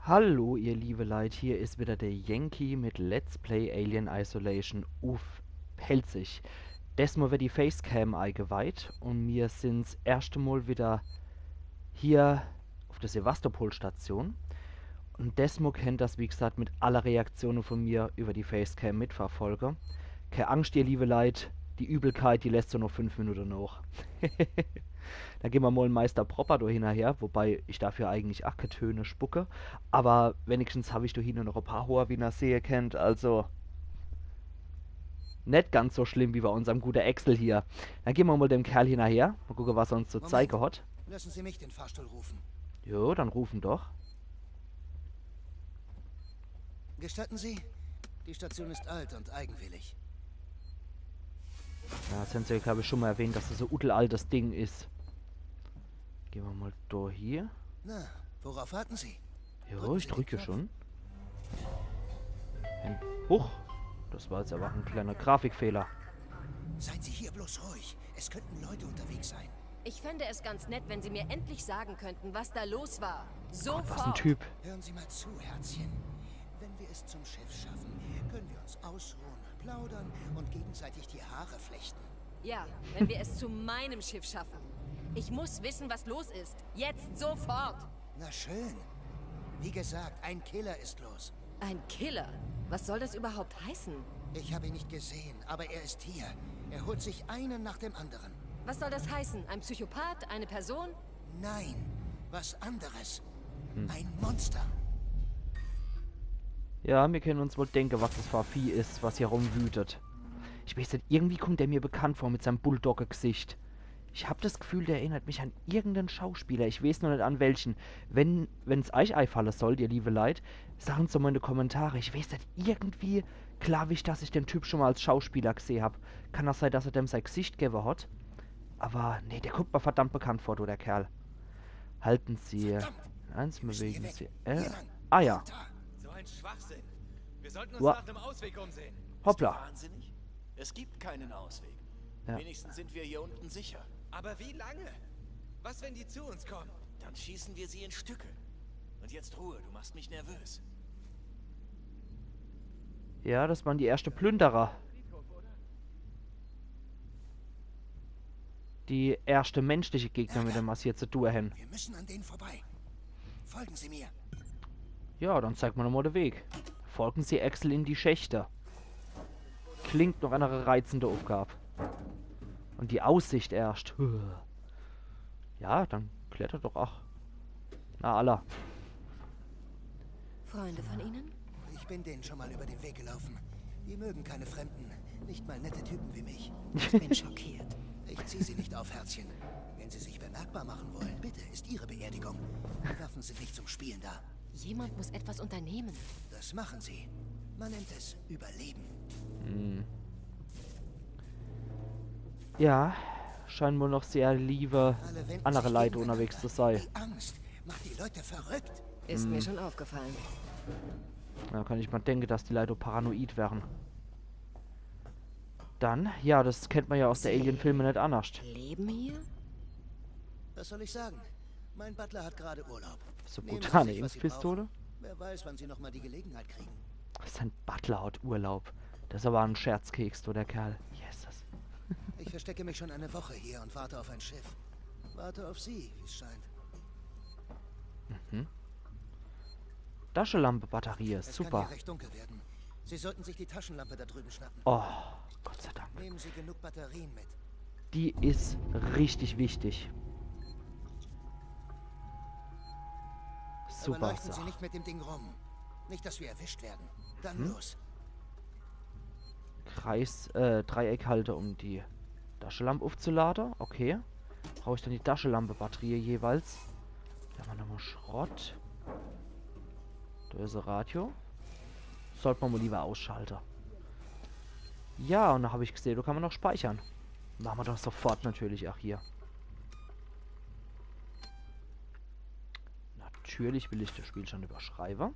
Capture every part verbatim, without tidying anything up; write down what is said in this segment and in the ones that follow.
Hallo, ihr liebe Leit, hier is wieder der Yankee mit Let's Play Alien Isolation uff Pälzisch. Desmol wird die Facecam eigeweiht und mir sin's erschte Mol wieder hier uff der Sevastopol-Station. Und desmol kennt das, wie gesagt, mit alle Reaktione von mir über die Facecam mitverfolge. Kee Angscht, ihr liebe Leit, die Übelkeit, die lässt so noch fünf Minute noch. Da gehn mer mol Meister Propper do hinnerher, wobei ich darf ja eigentlich ach kee Töne spucke. Aber wenigstens hab ich do hinne noch e paar Hoor, wie ner sehe kennt. Also net ganz so schlimm wie bei unserm gute Axel hier. Dann gehn mer mol dem Kerl hinnerher. Mol gucke, was er uns zu Moment. zeige hat. Lassen Sie mich den Fahrstuhl rufen. Jo, dann rufen doch. Gestatten Sie? Die Station ist alt und eigenwillig. Ja, das hen se, glaub ich, schon mal erwähnt, dass das so e uttelaltes Ding is. Gehn mer mol do hier. Na, worauf warten Sie? Jo, Drücken ich Sie den drück ja Knopf. schon. Hen- Huch, das war jetzt aber ein kleiner Grafikfehler. Seien Sie hier bloß ruhig. Es könnten Leute unterwegs sein. Ich fände es ganz nett, wenn Sie mir endlich sagen könnten, was da los war. Sofort. Gott, was ein Typ. Hören Sie mal zu, Herzchen. Wenn wir es zum Schiff schaffen, können wir uns ausruhen, plaudern und gegenseitig die Haare flechten. Ja, wenn wir es zu meinem Schiff schaffen. Ich muss wissen, was los ist. Jetzt sofort. Na schön. Wie gesagt, ein Killer ist los. Ein Killer? Was soll das überhaupt heißen? Ich habe ihn nicht gesehen, aber er ist hier. Er holt sich einen nach dem anderen. Was soll das heißen? Ein Psychopath? Eine Person? Nein, was anderes. Hm. Ein Monster. Ja, mir kennen uns wohl denke, was das für e Vieh is, was hier rumwütet. Ich weeß net, irgendwie kommt der mir bekannt vor mit seinem Bulldogge-Gesicht. Ich hab das Gefühl, der erinnert mich an irgendeinen Schauspieler. Ich weeß nur net an welchen. Wenn, wenn's eich eifalle soll, ihr liebe Leit, sagen's doch mal in die Kommentare. Ich weeß net, irgendwie glaub ich, dass ich den Typ schon mal als Schauspieler geseh hab. Kann das sei, dass er dem sei Gesicht gewwe hat? Aber nee, der kommt mir verdammt bekannt vor, du, der Kerl. Halten Sie. Verdammt! Eins Wir müssen hier bewegen weg. Sie. Hier Äh, lang. ah ja. Runter. So ein Schwachsinn. Wir sollten uns Wa- nach einem Ausweg umsehen. Bist du Hoppla. wahnsinnig? Es gibt keinen Ausweg. Ja. Wenigstens sind wir hier unten sicher. Aber wie lange? Was, wenn die zu uns kommen? Dann schießen wir sie in Stücke. Und jetzt Ruhe, du machst mich nervös. Ja, das waren die erschte Plünderer. Die erschte menschliche Gegner, mit dem was hier zu tun hen. Wir müssen an denen vorbei. Folgen Sie mir. Ja, dann zeig mir nochmal den Weg. Folgen Sie Axel in die Schächte. Klingt noch einer reizende Aufgab. Und die Aussicht erscht. Ja, dann kletter doch. Ach. Na, alla. Freunde von Ihnen? Ich bin denen schon mal über den Weg gelaufen. Die mögen keine Fremden. Nicht mal nette Typen wie mich. Ich bin schockiert. Ich zieh Sie nicht auf, Herzchen. Wenn Sie sich bemerkbar machen wollen, bitte, ist Ihre Beerdigung. Die Waffen sind nicht zum Spielen da. Jemand muss etwas unternehmen. Das machen Sie. Man nennt es Überleben. Hm. Ja, scheinen wohl noch sehr liebe Alle wenden andere sich Leute gegeneinander. unterwegs zu sein. Die Angst macht die Leute verrückt. Ist mir Hm. schon aufgefallen. Da kann ich mal denken, dass die Leute paranoid wären. Dann, ja, das kennt man ja aus der Sie Alien-Filme nicht anders. leben hier? Was soll ich sagen? Mein Butler hat gerade Urlaub. So Nehmen Sie brutale sich, was Sie Impfpistole? brauchen. Wer weiß, wann Sie noch mal die Gelegenheit kriegen. Sein Butler hat Urlaub. Das ist aber ein Scherzkeks, du, der Kerl. Jesus. Ich verstecke mich schon eine Woche hier und warte auf ein Schiff. Warte auf Sie, wie es scheint. Mhm. Taschelampe-Batterie, Es kann super. hier recht dunkel werden. Sie sollten sich die Taschenlampe da drüben schnappen. Oh, Gott sei Dank. Nehmen Sie genug Batterien mit. Die ist richtig wichtig. Super Überleuchten Sie Sache. nicht mit dem Ding rum. Nicht, dass wir erwischt werden. Dann Hm? los. Kreis, äh, Dreieck halte, um die Taschelampe aufzuladen. Okay. Brauche ich dann die Taschelampe-Batterie jeweils? Da haben wir nochmal Schrott. Da ist ein Radio. Sollte man mal lieber ausschalten. Ja, und da habe ich gesehen, da kann man noch speichern. Machen wir doch sofort natürlich auch hier. Natürlich will ich das Spiel schon überschreiben.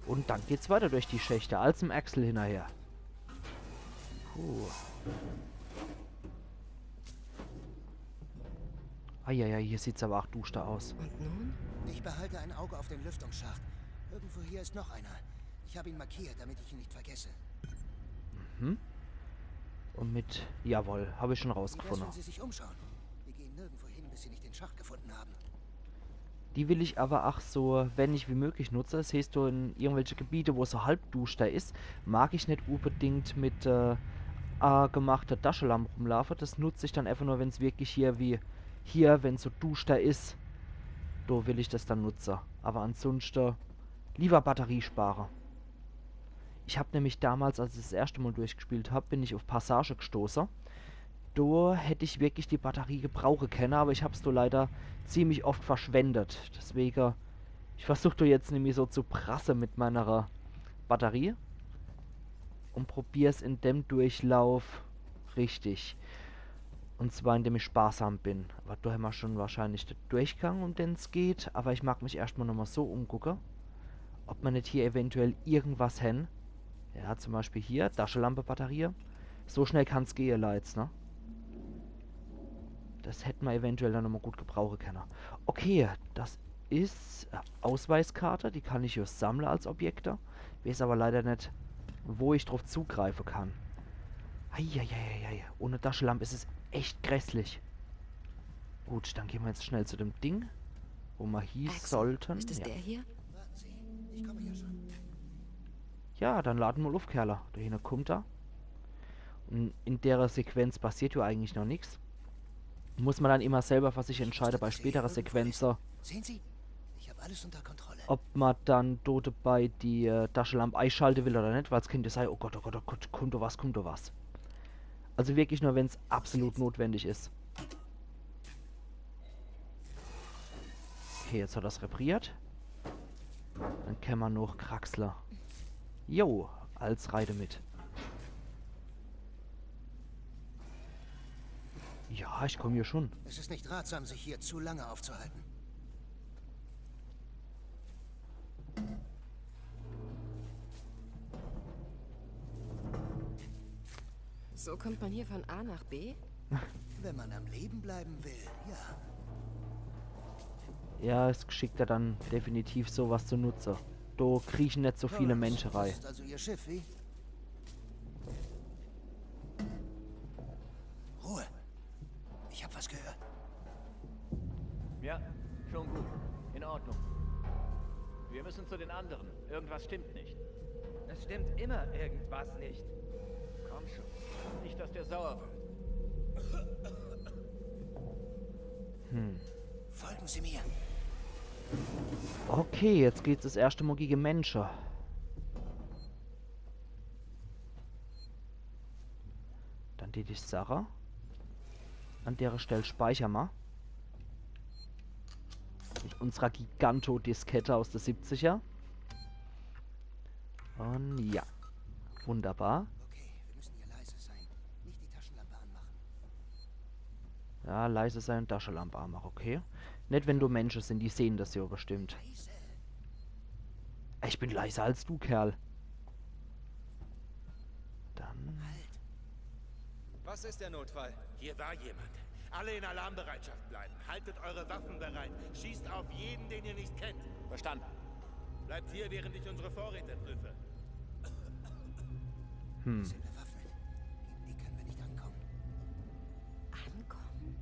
Und dann geht's weiter durch die Schächte, als dem Axel hinterher. Puh. Eieiei, hier sieht's aber auch duster aus. Und nun? Ich behalte ein Auge auf den Lüftungsschacht. Irgendwo hier ist noch einer. Ich habe ihn markiert, damit ich ihn nicht vergesse. Mhm. Und mit, jawohl, habe ich schon Wie wär's, rausgefunden. Wenn Sie sich umschauen? Wir gehen nirgendwo hin, bis Sie nicht den Schacht gefunden haben. Die will ich aber ach so wenig wie möglich nutze. Das heißt, so in irgendwelche Gebiete, wo es so halbduster ist, mag ich nicht unbedingt mit äh, angemachter Taschelampe rumlaufen. Das nutze ich dann einfach nur, wenn's wirklich hier wie hier, wenn's so duster ist. Do will ich das dann nutze. Aber ansonsten lieber Batterie spare. Ich hab nämlich damals, als ich das erste Mal durchgespielt hab, bin ich auf Passage gestoßen. Do hätt ich wirklich die Batterie gebrauche kenne, aber ich hab's do leider ziemlich oft verschwendet. Deswege, ich versuch do jetzt nämlich so zu prasse mit meiner Batterie und probier's in dem Durchlauf richtig. Und zwar indem ich sparsam bin. Aber do hämmer schon wahrscheinlich de Durchgang, um den's geht. Aber ich mag mich erscht mal nochmal so umgucke, ob mer net hier eventuell irgendwas hen. Ja, zum Beispiel hier, Taschelampe, Batterie. So schnell kann's gehe, Leits, ne? Das hätt mer eventuell dann nochmal gut gebrauche kenne. Okay, das is äh, Ausweiskarte, die kann ich hier sammle als Objekte. Weeß aber leider net, wo ich drauf zugreife kann. Eieieiei, ohne Taschelamp is es echt grässlich. Gut, dann gehn mer jetzt schnell zu dem Ding, wo mer hie Axel, sollten. Ist es Ja. Der hier? Warten Sie, ich komme ja schon. Ja, dann lade mal uff, Kerle. Do hinne kummt er. Und in der Sequenz passiert ja eigentlich noch nix. Muss mer dann immer selber für sich entscheide bei spätere Sequenze, Sehen Sie? Ich habe alles unter Kontrolle. ob mer dann do dabei die äh, Taschelamp eischalte will oder net, weil's kennt sei, oh Gott, oh Gott, oh Gott, kummt do was, kummt do was. Also wirklich nur, wenn's absolut notwendig is. Okay, jetzt hat er's repariert. Dann kenne mer noch kraxle. Jo, als reite mit. Ja, ich komm hier schon. Es ist nicht ratsam, sich hier zu lange aufzuhalten. So kommt man hier von A nach B? Wenn man am Leben bleiben will, ja. Ja, is geschickter dann definitiv sowas zu nutze. Do kriechen net so viele Mensche Das rei. Ist also Ihr Schiff, wie? Ruhe. Ich habe was gehört. Ja, schon gut. In Ordnung. Wir müssen zu den anderen. Irgendwas stimmt nicht. Es stimmt immer irgendwas nicht. Komm schon. Nicht, dass der sauer wird. Hm. Folgen Sie mir. Okay, jetzt geht's das erschte Mal gege Mensche. Dann die, die Sache. An dere Stell speicher mer. Mit unserer Giganto-Diskette aus de siebziger. Und ja. Wunderbar. Okay, wir müssen hier leise sein. Nicht die Taschenlampe anmachen. Ja, leise sei und Taschelamp anmache, okay? Net, wenn do Mensche sin, die sehen das ja bestimmt. Ich bin leiser als du, Kerl. Dann. Was ist der Notfall? Hier war jemand. Alle in Alarmbereitschaft bleiben. Haltet eure Waffen bereit. Schießt auf jeden, den ihr nicht kennt. Verstanden. Bleibt hier, während ich unsere Vorräte prüfe. Hm. Sind bewaffnet. Gegen die können wir nicht ankommen. Ankommen?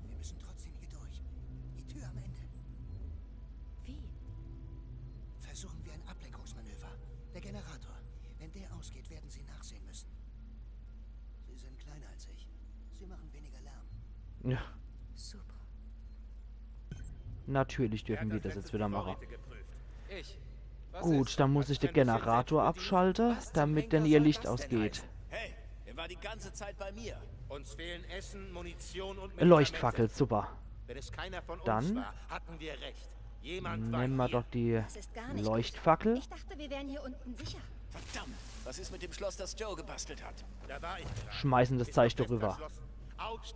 Wir müssen trotzdem hier durch. Die Tür am Ende. Wie? Versuchen wir ein Ablenkungsmanöver. Der Generator. Wenn der ausgeht, werden sie nachsehen müssen. Sie sind kleiner als ich. Sie machen weniger Lärm. Ja, Super. natürlich dürfen wir das jetzt wieder machen. Ich. Was Gut, ist? dann muss ich den Generator abschalte, damit dann ihr Licht ausgeht. Hey, er war die ganze Zeit bei mir. Uns fehlen Essen, Munition und Leuchtfackel, super. Wenn es keiner von uns Dann war, hatten wir recht. Jemand war Nemme mer hier. doch die Das ist gar nicht Leuchtfackel. Gut. Ich dachte, wir wären hier unten sicher. Verdammt, was ist mit dem Schloss, das Joe gebastelt hat? Da war ich gerade. Schmeißen das Zeich doch rüber. Verschlossen. Autsch.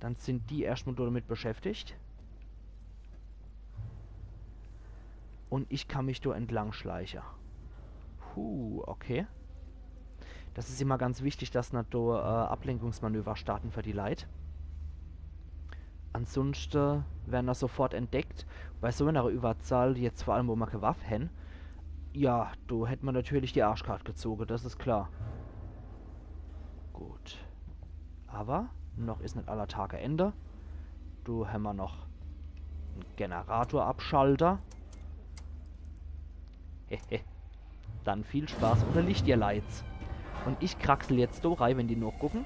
Dann sind die erstmal damit beschäftigt. Und ich kann mich do entlang schleiche. Puh, okay. Das is immer ganz wichtig, dass na do äh, Ablenkungsmanöver starten für die Leit. Ansunschte wern mer sofort entdeckt. Bei so ener Überzahl, jetzt vor allem, wo mer kä Waff hen, ja, do hätt mer natürlich die Arschkart gezoge, das is klar. Gut. Awwer noch is net aller Tage Ende. Do hämmer noch en Generatorabschalter. Hehe. Dann viel Spaß unner Licht, ihr Leits. Un ich kraxel jetzt do rei, wenn die nochgucke.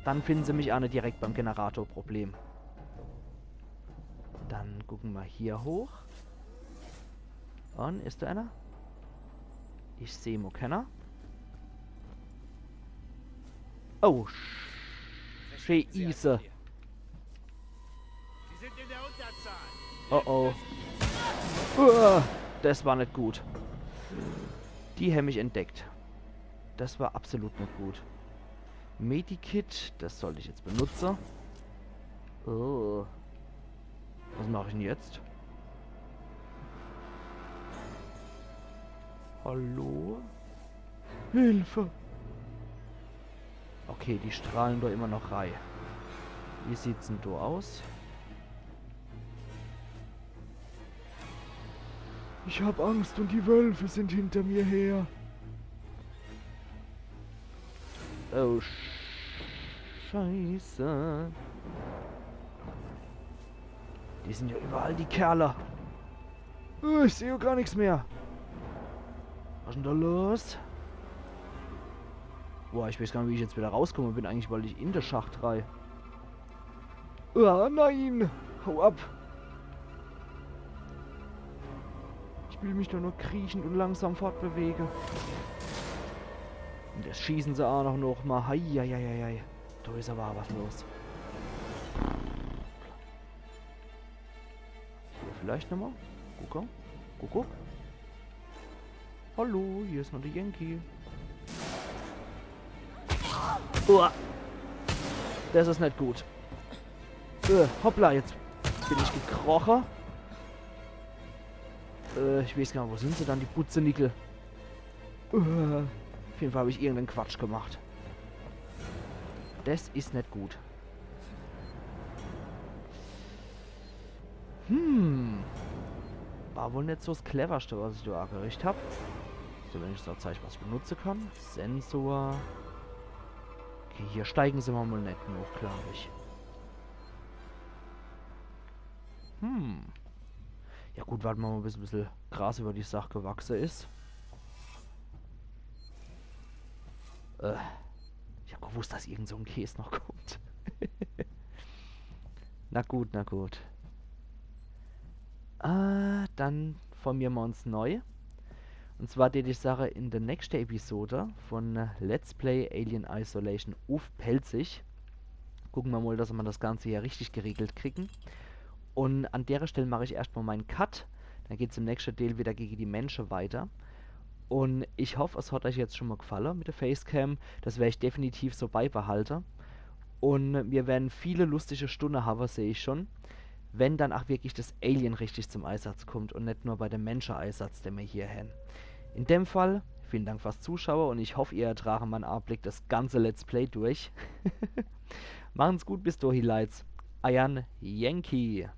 Dann finden se mich aa net direkt beim Generatorproblem. Dann gucke mer hier hoch. Un is do ener? Ich seh mo kenner. Oh, Sch- Scheiße. Sie sind in der Unterzahl. Oh oh. Uah, das war net gut. Die hän mich entdeckt. Das war absolut net gut. Medikit, das sollt ich jetzt benutze. Oh. Was mach ich denn jetzt? Hallo? Hilfe! Okay, die strahlen do immer noch rei. Wie sieht's denn do aus? Ich hab Angst und die Wölfe sind hinter mir her. Oh, Sch- Scheiße. Die sind ja überall, die Kerle. Oh, ich seh gar nix mehr. Was is denn do los? Boah, ich weiß gar net, wie ich jetzt wieder rauskomme bin. Eigentlich wollt ich in de Schacht rei. Ah, nein! Hau ab! Ich will mich doch nur kriechend und langsam fortbewege. Und jetzt schießen se aa noch, noch mal. Hei, hei, hei, hei, hei. Do is awwer was los. Hier vielleicht nochmal. Gucke. Gucke. Hallo, hier is noch de Yankee. Uah. Das is net gut. Äh, hoppla, jetzt bin ich gekroche. Äh, ich weiß gar net, wo sind se dann, die Butzenickel? Äh, auf jeden Fall hab ich irgendeinen Quatsch gemacht. Das is net gut. Hm. War wohl net so das Cleverste, was ich do angericht hab. So, wenn ich so Zeug was benutze kann. Sensor. Okay, hier steigen se mal net hoch, glaub ich. Hm. Ja gut, warte mer mal, bis e bissel Gras über die Sach gewachse is. Äh, ich hab gewusst, dass irgend so en Käs noch kommt. Na gut, na gut. Äh, dann formiere mer uns neu. Und zwar tät ich sage, in der nächste Episode von, äh, Let's Play Alien Isolation uff Pälzisch. Gucke mer mal, dass mer das Ganze hier richtig geregelt kriegen. Und an dere Stell mach ich erscht mal meinen Cut. Dann geht's im nächsten Teil wieder gegen die Mensche weiter. Und ich hoff, es hat euch jetzt schon mal gefalle mit der Facecam. Das wer ich definitiv so beibehalte. Und mir werden viele lustige Stunde habe, seh ich schon. Wenn dann auch wirklich das Alien richtig zum Einsatz kommt und net nur bei dem Mensche-Einsatz, den mir hier hän. In dem Fall, vielen Dank fürs Zuschaue und ich hoff, ihr ertrage meinen Abblick das ganze Let's Play durch. Machen's gut, bis dohi, Leits. Eier Yankee.